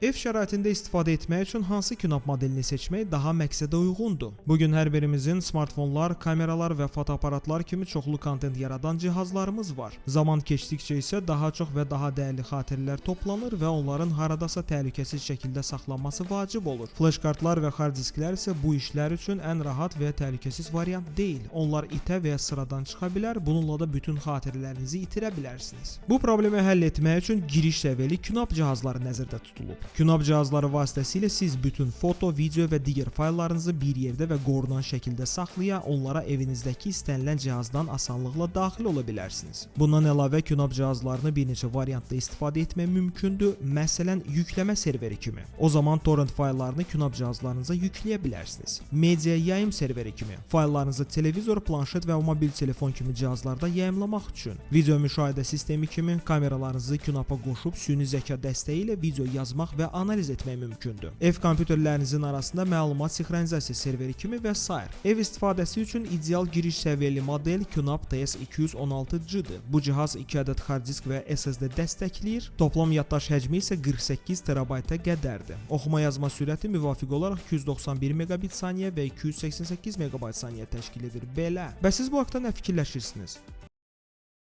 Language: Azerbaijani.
Ev şəraitində istifadə etmək üçün hansı QNAP modelini seçmək daha məqsədə uyğundur? Bu gün hər birimizin smartfonlar, kameralar və fotoaparatlar kimi çoxlu kontent yaradan cihazlarımız var. Zaman keçdikcə isə daha çox və daha dəyərli xatirələr toplanır və onların haradasa təhlükəsiz şəkildə saxlanması vacib olur. Flash kartlar və hard disklər isə bu işlər üçün ən rahat və təhlükəsiz variant deyil. Onlar itə və ya sıradan çıxa bilər, bununla da bütün xatirələrinizi itirə bilərsiniz. Bu problemi həll etmək üçün giriş səviyyəli QNAP cihazları nəzərdə tutulub. QNAP cihazları vasitəsilə siz bütün foto, video və digər fayllarınızı bir yerdə və qorunan şəkildə saxlaya, onlara evinizdəki istənilən cihazdan asanlıqla daxil ola bilərsiniz. Bundan əlavə, QNAP cihazlarını bir neçə variantda istifadə etmək mümkündür. Məsələn, yükləmə serveri kimi. O zaman torrent fayllarını QNAP cihazlarınıza yükləyə bilərsiniz. Media yayım serveri kimi fayllarınızı televizor, planşet və mobil telefon kimi cihazlarda yayımlamaq üçün. Video müşahidə sistemi kimi kameralarınızı QNAP-a qoşub süni zəka dəstəyi ilə video yazmaq və analiz etmək mümkündür. Ev kompüterlərinizin arasında məlumat sinxronizasiya serveri kimi və sair. Ev istifadəsi üçün ideal giriş səviyyəli model QNAP TS216C-dir. Bu cihaz 2 ədəd hard disk və SSD dəstəkləyir. Toplam yaddaş həcmi isə 48 terabayta qədərdir. Oxuma yazma sürəti müvafiq olaraq 291 megabit saniyə və 288 megabayt saniyə təşkil edir. Belə. Bəs siz bu haqda nə fikirləşirsiniz?